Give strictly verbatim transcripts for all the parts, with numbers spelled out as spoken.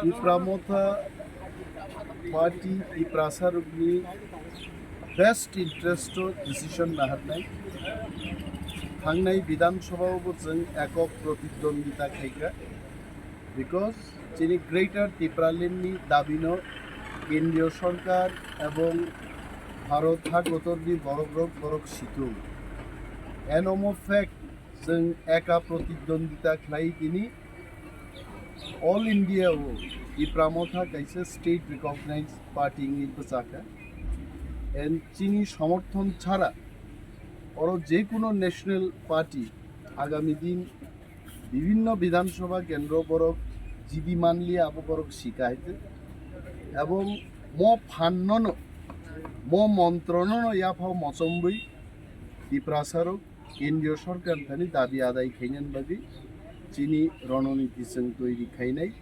Tipra Motha Party Tiprasa rokni best interest o decision naharnai. Thangnai Bidhan Sabha o bo chwng ekok protidwandita khaikha, because chini Greater Tipraland ni dabi no Kendriya Sarkar ebong Bharat hakotor ni borok rok borok situng. Eno mo fact, chwng eka protidwandita khlai tini All India o Tipra Motha kaisa state recognized party wngwi bwchakha. And chini somorthon chara oro je kuno national party agami din bibhinno Bidhan Sabha kendro borok jidi manliya abo borok sika haite. Ebong mo phannono, mo montronono yaphao mochombwi Tiprasa rok Kendriya Sarkar thani dabi adai khainani bagwi chini rononiti chwng toiri khainai.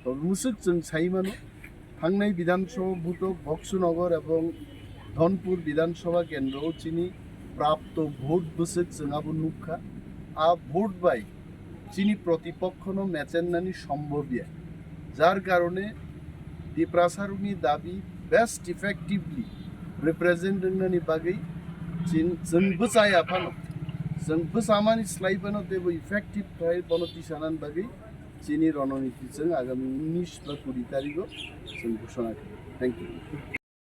Tobe mwswk chwng sai mano, thangnai Bidhan Sabha bhuto Boksunagar ebong Dhonpur Bidhan Sabha kendro o chini prapto vote bwswk chwng abo nukha. A vote bai chini protipokhono mechennani sombhobya. Jar karone Tiprasarokni dabi best effectively represent wngnani bagwi chin-, chwng bwchaya phano, chwng bwchamani slai phano teibo effective khlai bono tisanani bagwi chini rononiti chwng agami unis ba kuri tarigo chwng ghoshona khlai. Thank you.